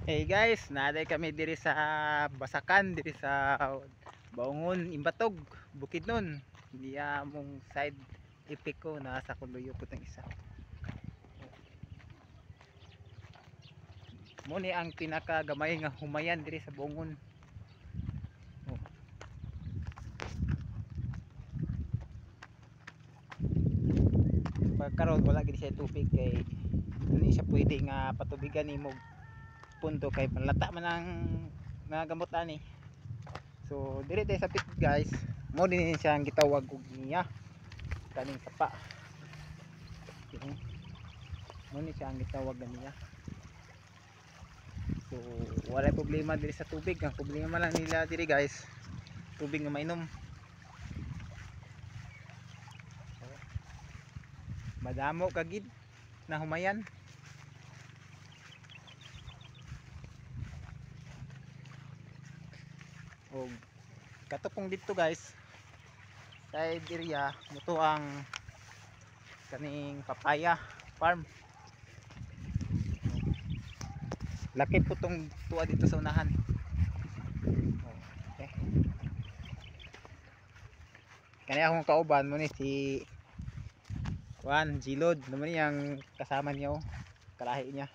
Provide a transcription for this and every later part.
Hey guys, naaday kami diri sa Basakan, diri sa Baungon, Imbatog, Bukidnon. Niya mong side epic ko nasa Kuluyo po tong isa. Mo ni ang pinakagamay nga humayan diri sa Baungon. Oh. Pagkaron wala gid siya tubig kay hindi siya pwede nga patubigan nimo punto kay panlata man ang mga gamot ani. So dire tayo sa pit guys, mo din siya ang gitawag og niya kaning sapa. Okay. Mo ni siya ang gitawag niya. So wala problema diri sa tubig, ang problema lang nila diri guys, tubig nga mainom. Madamo kagid na humayan. Og katupong dito guys, side area muto ang kaning papaya farm. Laki po tong tuwa dito sa unahan. Okay. Kani akong kauban mo ni si Juan Gilod naman niyang kasama niya, kalahi niya.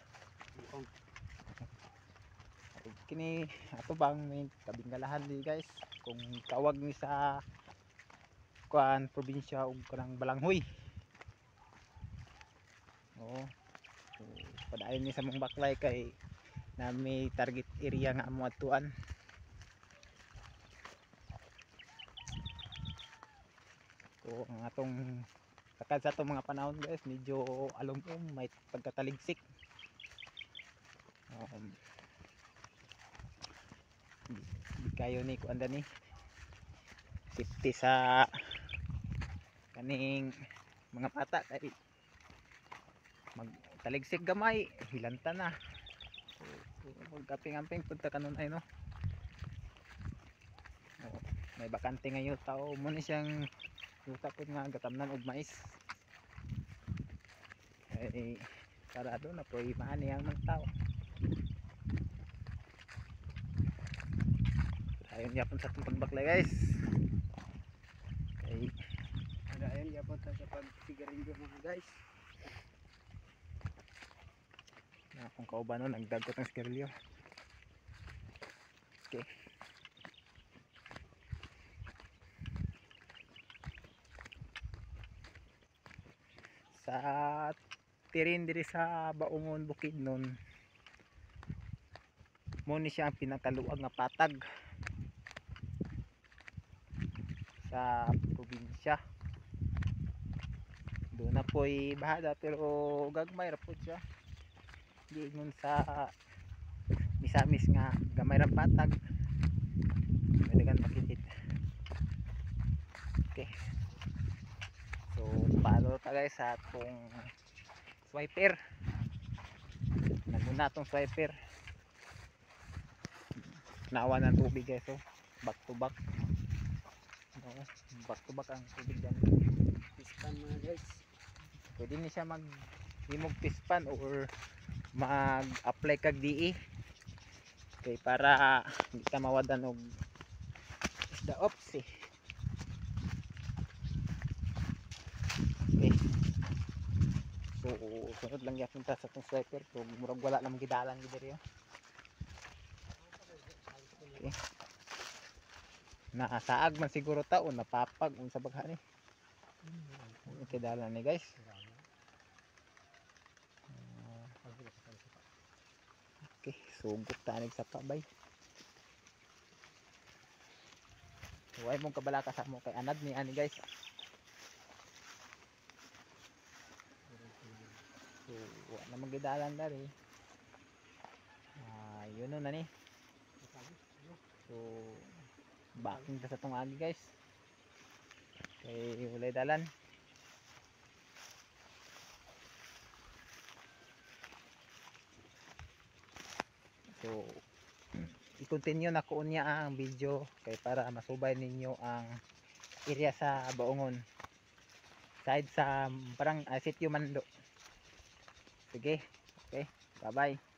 Kini ato bang may kabingalahan di guys kung tawag ni sa kuan probinsya og kanang Balanghoy. Oo. So, padayon ni sa mong baklay kay na may target area nga amo adtuan. So ang atong sakad sa atong mga panahon guys, medyo alum-um, may pagkataligsik. Di kayo ni kuan ni safety sa kaning mga bata kay magtaligsik gamay, hilanta na. So, magkaping-amping punta kanon ay no. Oh, may bakante ngayon tao mo ni siyang yuta pud nga gatamnan og mais. Kay para do na poy maani ang mga tao. Ayun yapon sa atong pagbaklay guys. Kay Ayun yapon ta sa pagsigarilyo mga guys. Na akong kauban no, nagdagkot ng sigarilyo. Okay. Sa tirin diri sa Baungon, Bukidnon, mo ni siya ang pinakaluag nga patag sa probinsya. Doon na po'y bahada pero gagmay ra po siya. Giingon sa misamis nga gamay ra patag. Pwede kan makitid. Okay. So follow ta guys sa atong swiper. Naguna atong swiper. Nawa ng tubig guys, oh. Back to back. No, back to back ang tubig dyan. Pispan mga guys. Pwede ni siya mag himog pispan or mag-apply kag DE kay para hindi ka mawadan og isda ops eh. Okay. So sunod lang gyapon ta sa atong swiper so murag wala lang gidalan gid diri. Okay. Naasaag man siguro ta o napapag unsa bagha ni. Kidalan ni guys. Okay, sugot ta anig sapa bay. Huwag mong kabalaka sa mo kay anad ni ani guys. So, wa na magidalan dari. Yun na ni. So, backing ta sa tong agi guys. Kay walay dalan. So, i-continue na ko unya ang video kay para masubay ninyo ang area sa Baungon. Side sa parang Sitio Mando. Sige, okay, bye-bye.